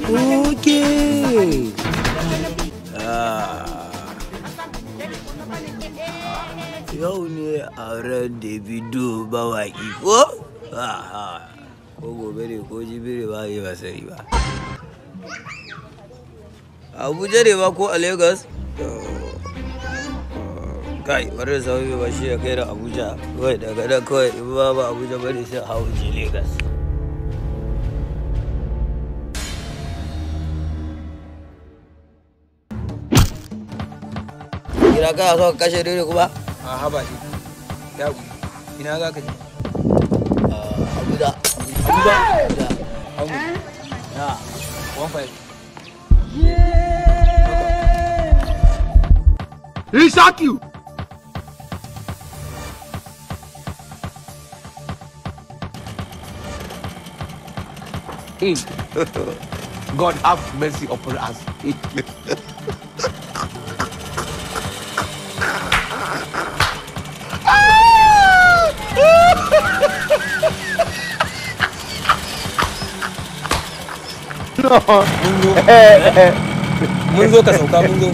Okay. Yau ne auren Davido mawaki ko? Ko gobe ne ko jibi ne ba ba sani ba. Abuja ne ba ko a Lagos? Kai, bari da sauri ba shi ya kai da Abuja. Kawai daga nan kawai in ba ba Abuja bari sai hau je Lagos. Kira kana so ka kashe ni ne kuma? A haba ne. Ya ina za ka je? Abuja. Abuja? Abuja. Abu. Ya. 15. He shock you. God have mercy upon us. Mun zo ka sauka mun zo.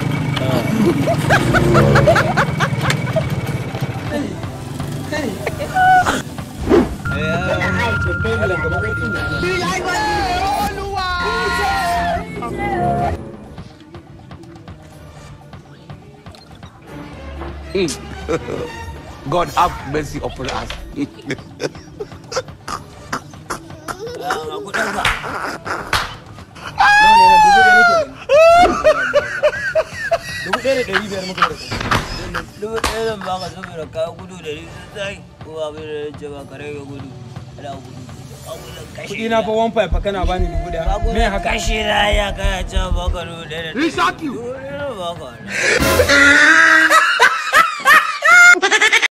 God have mercy upon us. Ga kuɗinka. Nawa ne nan? 1000 nake gani. 1500 muka da kai. 1000 zan baka saboda ka gudu da ni sosai. Ko abin da na ce ba ka rage gudu. Ana gudu. Ka gudun kashe Kuɗi na fa 15 fa kana bani 1000. Me haka? Kashe na ya kana cewa baka 1000. He shock you. 1000 zan baka.